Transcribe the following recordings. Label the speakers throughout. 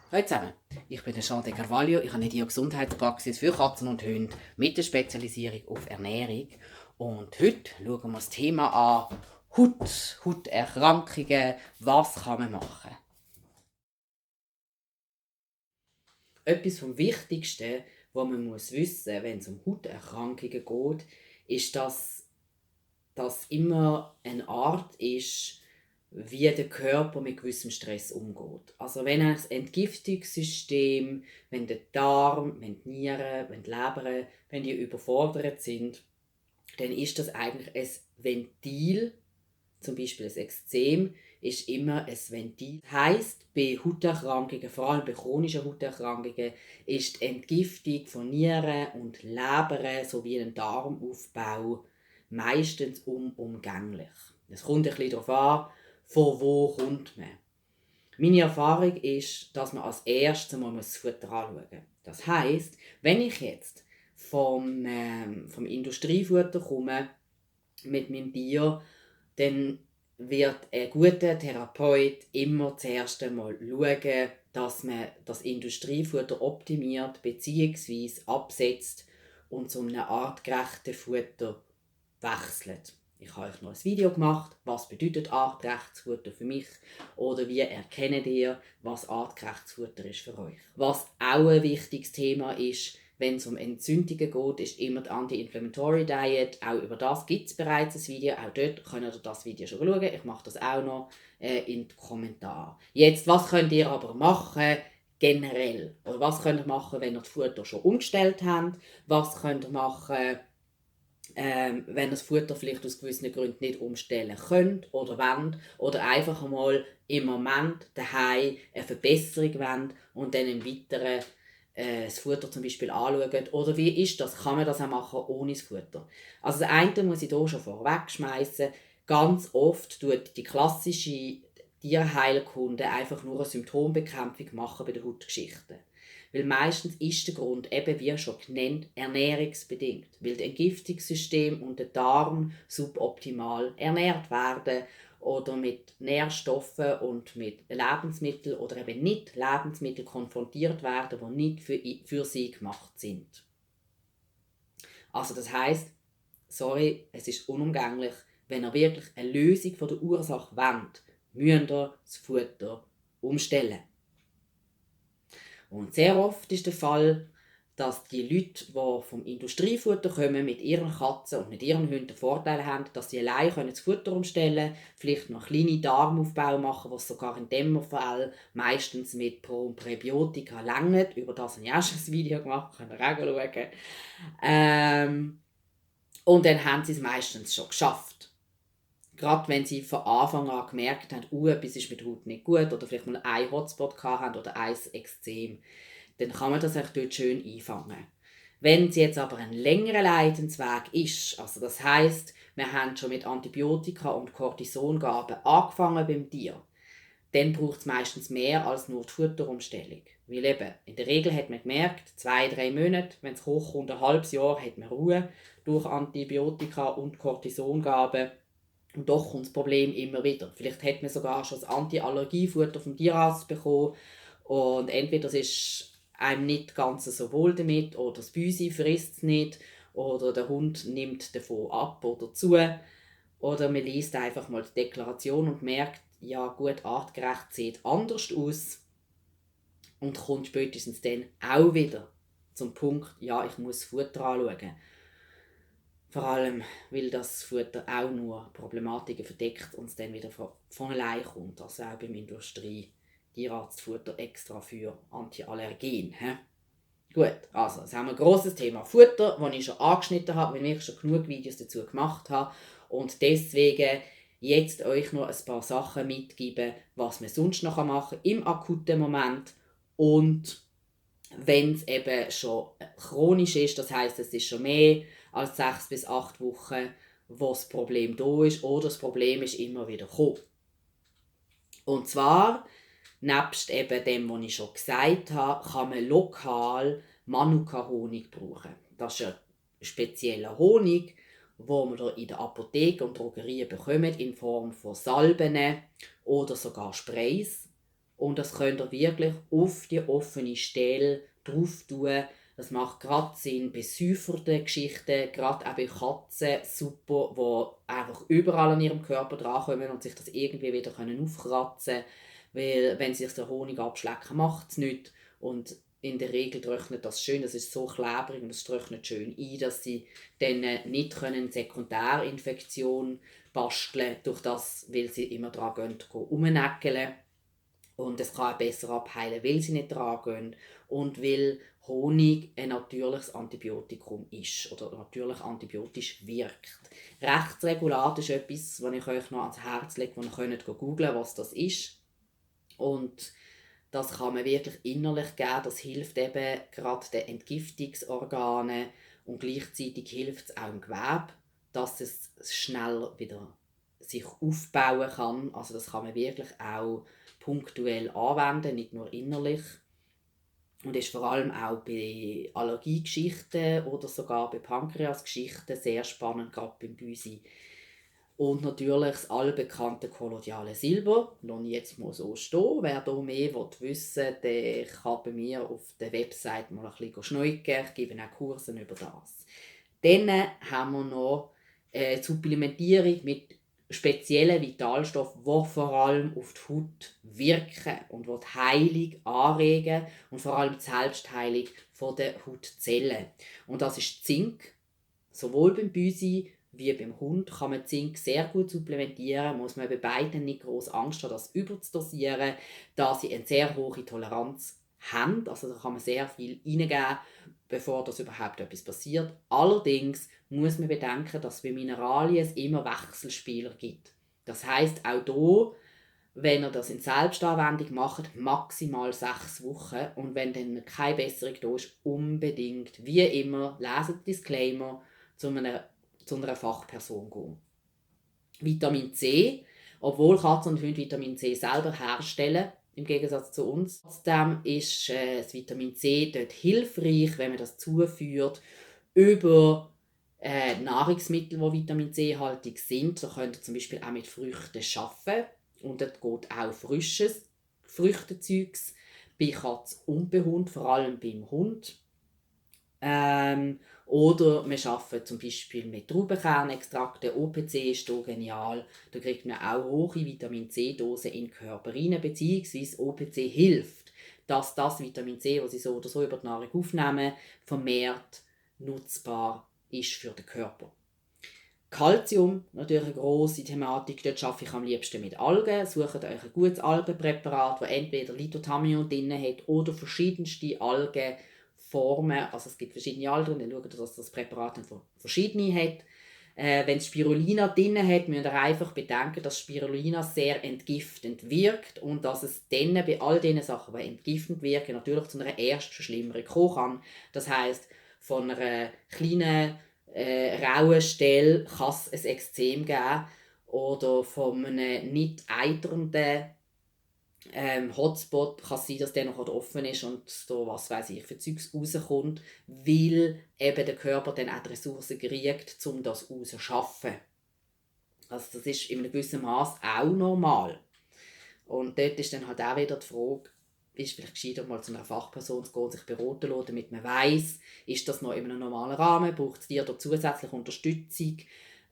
Speaker 1: Hallo zusammen, ich bin der Jean de Carvalho, ich habe eine Gesundheitspraxis für Katzen und Hunde mit der Spezialisierung auf Ernährung. Und heute schauen wir das Thema an, Hauterkrankungen, was kann man machen? Etwas vom Wichtigsten, was man wissen muss, wenn es um Hauterkrankungen geht, ist, dass das immer eine Art ist, wie der Körper mit gewissem Stress umgeht. Also wenn das Entgiftungssystem, wenn der Darm, wenn die Nieren, wenn die Leber, wenn die überfordert sind, dann ist das eigentlich ein Ventil, zum Beispiel ein Ekzem, ist immer ein Ventil. Das heisst, bei Hauterkrankungen, vor allem bei chronischen Hauterkrankungen, ist die Entgiftung von Nieren und Leber sowie ein Darmaufbau meistens unumgänglich. Es kommt ein bisschen darauf an, von wo kommt man. Meine Erfahrung ist, dass man als erstes mal das Futter anschauen muss. Das heisst, wenn ich jetzt vom Industriefutter komme mit meinem Tier, dann wird ein guter Therapeut immer zuerst einmal schauen, dass man das Industriefutter optimiert bzw. absetzt und zu einem artgerechten Futter wechselt. Ich habe euch noch ein Video gemacht, was bedeutet artgerechtes Futter für mich oder wie erkennt ihr, was artgerechtes Futter ist für euch. Was auch ein wichtiges Thema ist, wenn es um Entzündungen geht, ist immer die Anti-Inflammatory Diet. Auch über das gibt es bereits ein Video. Auch dort könnt ihr das Video schon schauen. Ich mache das auch noch in den Kommentaren. Jetzt, was könnt ihr aber machen generell? Oder was könnt ihr machen, wenn ihr das Futter schon umgestellt habt? Was könnt ihr machen, wenn ihr das Futter vielleicht aus gewissen Gründen nicht umstellen könnt oder wollt oder einfach einmal im Moment daheim eine Verbesserung wollt und dann im Weiteren das Futter zum Beispiel anschauen. Oder wie ist das? Kann man das auch machen ohne das Futter? Also das eine muss ich hier schon vorweg schmeißen. Ganz oft tut die klassische Tierheilkunde einfach nur eine Symptombekämpfung machen bei der Hautgeschichte. Weil meistens ist der Grund, eben wie schon genannt, ernährungsbedingt. Weil das Entgiftungssystem und der Darm suboptimal ernährt werden oder mit Nährstoffen und mit Lebensmitteln oder eben nicht Lebensmitteln konfrontiert werden, die nicht für sie gemacht sind. Also das heißt, sorry, es ist unumgänglich, wenn ihr wirklich eine Lösung von der Ursache wollt, müsst ihr das Futter umstellen. Und sehr oft ist der Fall, dass die Leute, die vom Industriefutter kommen, mit ihren Katzen und mit ihren Hunden den Vorteil haben, dass sie allein das Futter umstellen können, vielleicht noch kleine Darmaufbau machen, was sogar in dem Fall meistens mit Pro- und Präbiotika reicht. Über das habe ich auch schon ein Video gemacht, könnt ihr auch schauen. Und dann haben sie es meistens schon geschafft. Gerade wenn sie von Anfang an gemerkt haben, etwas ist mit der Haut nicht gut oder vielleicht mal einen Hotspot haben oder ein Ekzem, dann kann man das auch dort schön einfangen. Wenn es jetzt aber ein längerer Leidensweg ist, also das heißt, wir haben schon mit Antibiotika und Kortisongaben angefangen beim Tier, dann braucht es meistens mehr als nur die Futterumstellung. Weil eben, in der Regel hat man gemerkt, 2-3 Monate, wenn es hochkommt, ein halbes Jahr, hat man Ruhe durch Antibiotika und Kortisongaben. Und doch kommt das Problem immer wieder. Vielleicht hat man sogar schon das Anti-Allergiefutter vom Tierarzt bekommen und entweder es ist einem nicht ganz so wohl damit oder das Büsi frisst es nicht oder der Hund nimmt davon ab oder zu. Oder man liest einfach mal die Deklaration und merkt, ja gut, artgerecht sieht anders aus und kommt spätestens dann auch wieder zum Punkt, ja, ich muss das Futter anschauen. Vor allem, weil das Futter auch nur Problematiken verdeckt und es dann wieder von allein kommt. Also auch beim Industrie-Tierarztfutter extra für Antiallergen. Gut, also jetzt haben wir ein grosses Thema Futter, das ich schon angeschnitten habe, weil ich schon genug Videos dazu gemacht habe. Und deswegen jetzt euch noch ein paar Sachen mitgeben, was man sonst noch machen kann im akuten Moment. Und wenn es eben schon chronisch ist, das heißt, es ist schon mehr als 6 bis 8 Wochen, wo das Problem da ist oder das Problem ist immer wieder gekommen. Und zwar, nebst eben dem, was ich schon gesagt habe, kann man lokal Manuka-Honig brauchen. Das ist ein spezieller Honig, wo man in der Apotheke und Drogerien bekommt in Form von Salben oder sogar Sprays. Und das könnt ihr wirklich auf die offene Stelle drauf tun. Das macht gerade Sinn bei säuferten Geschichten, gerade auch bei Katzen super, die einfach überall an ihrem Körper drankommen und sich das irgendwie wieder aufkratzen können. Weil wenn sich der Honig abschlecken, macht es nichts. Und in der Regel trocknet das schön, das ist so klebrig und es trocknet schön ein, dass sie dann nicht können Sekundärinfektion basteln durch das, weil sie immer dran gehen, rumnäckeln. Und es kann auch besser abheilen, weil sie nicht dran gehen und weil Honig ein natürliches Antibiotikum ist oder natürlich antibiotisch wirkt. Rechtsregulat ist etwas, was ich euch noch ans Herz lege, wo ihr könnt googeln, was das ist. Und das kann man wirklich innerlich geben. Das hilft eben gerade den Entgiftungsorganen und gleichzeitig hilft es auch im Gewebe, dass es schnell wieder sich aufbauen kann. Also das kann man wirklich auch punktuell anwenden, nicht nur innerlich. Und ist vor allem auch bei Allergiegeschichten oder sogar bei Pankreasgeschichten sehr spannend, gerade beim Büsi. Und natürlich das allbekannte kolloidale Silber. Lasse ich jetzt mal so stehen. Wer hier mehr wissen will, der kann bei mir auf der Website mal ein bisschen schneuken. Ich gebe auch Kurse über das. Dann haben wir noch Supplementierung mit speziellen Vitalstoffen, die vor allem auf die Haut wirken und die Heilung anregen und vor allem die Selbstheilung der Hautzellen. Und das ist Zink. Sowohl beim Büsi wie beim Hund kann man Zink sehr gut supplementieren, muss man bei beiden nicht groß Angst haben, das überzudosieren, da sie eine sehr hohe Toleranz haben. Also da kann man sehr viel reingeben, bevor das überhaupt etwas passiert. Allerdings muss man bedenken, dass es bei Mineralien es immer Wechselspieler gibt. Das heißt auch hier, wenn ihr das in Selbstanwendung macht, maximal 6 Wochen. Und wenn dann keine Besserung da ist, unbedingt, wie immer, leset Disclaimer, zu einer Fachperson gehen. Vitamin C, obwohl Katzen und Hunde Vitamin C selber herstellen, im Gegensatz zu uns. Trotzdem ist das Vitamin C dort hilfreich, wenn man das zuführt über Nahrungsmittel, die Vitamin C-haltig sind. So könnt ihr zum Beispiel auch mit Früchten arbeiten. Und dort geht auch frisches Früchtezeugs bei Katz und bei Hund, vor allem beim Hund. Oder wir arbeiten zum Beispiel mit Traubenkernextrakten. OPC ist hier genial. Da kriegt man auch hohe Vitamin C-Dosen in den Körper rein, beziehungsweise OPC hilft, dass das Vitamin C, das sie so oder so über die Nahrung aufnehmen, vermehrt nutzbar ist für den Körper. Calcium, natürlich eine grosse Thematik. Dort arbeite ich am liebsten mit Algen. Sucht euch ein gutes Algenpräparat, das entweder Lithothamnium drin hat oder verschiedenste Algenformen. Also es gibt verschiedene Algen, dann schaut ihr, dass das Präparat verschiedene hat. Wenn es Spirulina drin hat, müsst ihr einfach bedenken, dass Spirulina sehr entgiftend wirkt und dass es dann bei all diesen Sachen, die entgiftend wirken, natürlich zu einer Erstverschlimmerung kommen kann. Das heisst, von einer kleinen rauen Stelle kann es ein Ekzem geben oder von einem nicht eiternden Hotspot kann es sein, dass der noch offen ist und da was weiß ich für Zeugs rauskommt, weil eben der Körper dann auch die Ressourcen kriegt, um das rauszuschaffen. Also das ist in einem gewissen Maß auch normal. Und dort ist dann halt auch wieder die Frage, ist vielleicht gescheiter, mal zu einer Fachperson zu gehen, sich beraten lassen, damit man weiss, ist das noch in einem normalen Rahmen, braucht es dir da zusätzliche Unterstützung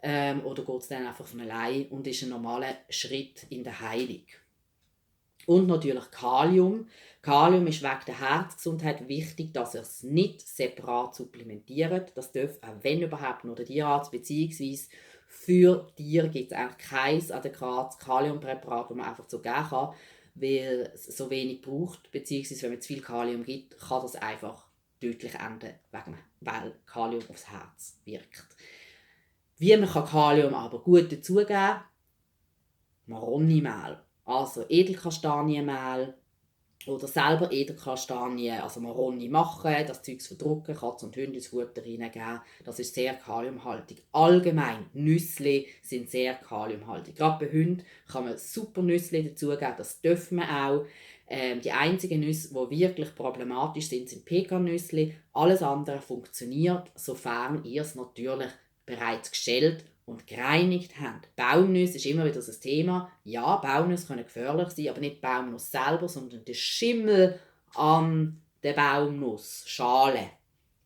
Speaker 1: oder geht es dann einfach von allein und ist ein normaler Schritt in der Heilung. Und natürlich Kalium. Kalium ist wegen der Herzgesundheit wichtig, dass ihr es nicht separat supplementiert. Das darf auch wenn überhaupt nur der Tierarzt, beziehungsweise für Tiere gibt es eigentlich kein adäquates Kaliumpräparat, das man einfach so geben kann, weil es so wenig braucht, beziehungsweise wenn man zu viel Kalium gibt, kann das einfach deutlich enden, weil Kalium aufs Herz wirkt. Wie man Kalium aber gut dazugeben kann? Maronimehl, also Edelkastanienmehl oder selber Edelkastanien, also Maroni machen, das Zeug verdrucken, Katze und Hunde ins Futter reingeben, das ist sehr kaliumhaltig. Allgemein, Nüsse sind sehr kaliumhaltig. Gerade bei Hunden kann man super Nüsse dazugeben, das dürfen wir auch. Die einzigen Nüsse, die wirklich problematisch sind, sind Pekannüsse. Alles andere funktioniert, sofern ihr es natürlich bereits geschält und gereinigt haben. Baumnüsse ist immer wieder das Thema. Ja, Baumnüsse können gefährlich sein, aber nicht die Baumnuss selber, sondern der Schimmel an der Baumnussschale.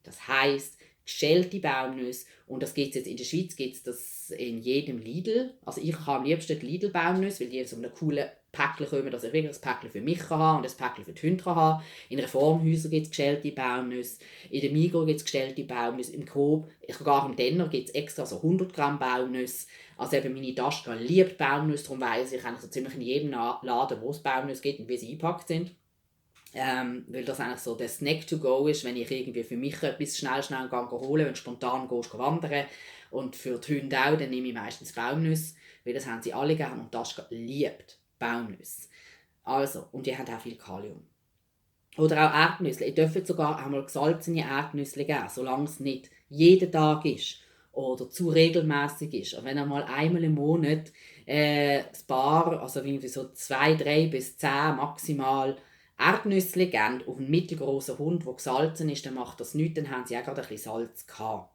Speaker 1: Das heisst, geschälte Baumnüsse. Und das gibt es jetzt in der Schweiz gibt's das in jedem Lidl. Also ich habe am liebsten die Lidl-Baumnüsse, weil die in so einem coolen Päckchen kommen, dass ich wirklich ein Päckchen für mich haben und ein Päckchen für die Hunde haben. In Reformhäusern gibt es geschälte Baumnüsse. In der Migros gibt es geschälte Baumnüsse. Im Coop, sogar im Denner gibt es extra so 100 Gramm Baumnüsse. Also eben meine Taschka liebt Baumnüsse, darum weiss ich eigentlich so ziemlich in jedem Laden, wo es Baumnüsse gibt und wie sie eingepackt sind. Weil das eigentlich so der Snack to go ist, wenn ich irgendwie für mich etwas schnell holen wenn du spontan gehst wandern. Und für die Hunde auch, dann nehme ich meistens Baumnüsse, weil das haben sie alle gerne und Taschka liebt Baumnüsse. Also, und die haben auch viel Kalium. Oder auch Erdnüsse. Ich dürfte sogar einmal gesalzene Erdnüsse geben, solange es nicht jeden Tag ist oder zu regelmäßig ist. Und wenn einmal einmal im Monat ein paar, also irgendwie so 2, 3 bis 10 maximal Erdnüsse geben auf einen mittelgroßen Hund, der gesalzen ist, dann macht das nichts, dann haben sie auch gerade ein bisschen Salz gehabt.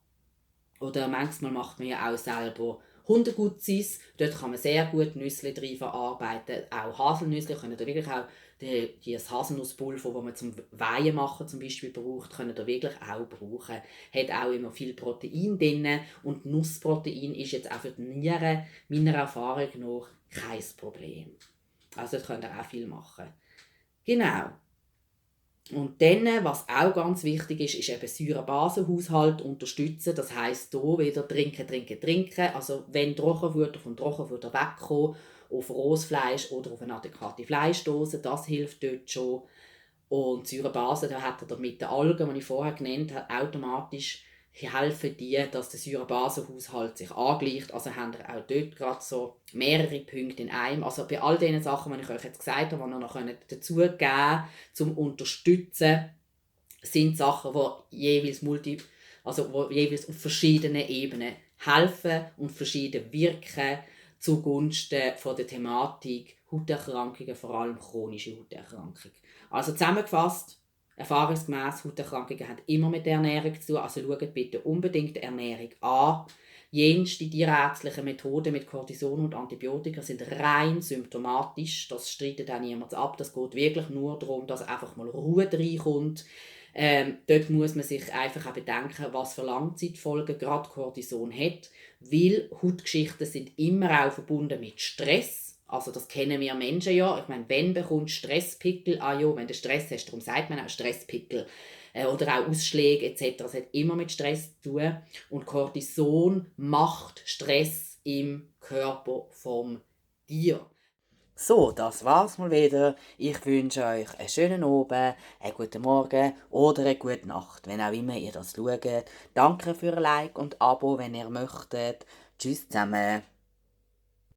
Speaker 1: Oder manchmal macht man ja auch selber Hundegutsis. Dort kann man sehr gut Nüsse drin verarbeiten. Auch Haselnüsse können da wirklich auch das Haselnusspulver, das man zum Weihen machen zum Beispiel braucht, können da wirklich auch brauchen. Hat auch immer viel Protein drin und Nussprotein ist jetzt auch für die Nieren meiner Erfahrung nach kein Problem. Also dort könnt ihr auch viel machen. Genau. Und dann, was auch ganz wichtig ist, ist eben Säurebasenhaushalt unterstützen. Das heisst, hier wieder trinken. Also wenn Trockenfutter vom Trockenfutter wegkommen, auf rohes Fleisch oder auf eine adäquate Fleischdose, das hilft dort schon. Und Säurebasen, da hat er mit den Algen, die ich vorher genannt habe, automatisch helfen die, dass der Säurebasenhaushalt sich angleicht. Also haben wir auch dort gerade so mehrere Punkte in einem. Also bei all diesen Sachen, die ich euch jetzt gesagt habe, die ihr noch dazugeben könnt, zum Unterstützen, sind Sachen, die jeweils jeweils auf verschiedenen Ebenen helfen und verschieden wirken zugunsten von der Thematik Hauterkrankungen, vor allem chronische Hauterkrankungen. Also zusammengefasst, erfahrungsgemäss, Hauterkrankungen haben immer mit der Ernährung zu tun, also schaut bitte unbedingt die Ernährung an. Jenste tierärztlichen Methoden mit Cortison und Antibiotika sind rein symptomatisch, das streitet auch niemand ab, das geht wirklich nur darum, dass einfach mal Ruhe reinkommt. Dort muss man sich einfach auch bedenken, was für Langzeitfolgen gerade Cortison hat, weil Hautgeschichten sind immer auch verbunden mit Stress. Also das kennen wir Menschen ja. Ich meine, wenn bekommst du Stresspickel, wenn du Stress hast, darum sagt man auch Stresspickel, oder auch Ausschläge etc. Das hat immer mit Stress zu tun. Und Cortison macht Stress im Körper vom Tier. So, das war's mal wieder. Ich wünsche euch einen schönen Abend, einen guten Morgen oder eine gute Nacht, wenn auch immer ihr das schaut. Danke für ein Like und Abo, wenn ihr möchtet. Tschüss zusammen.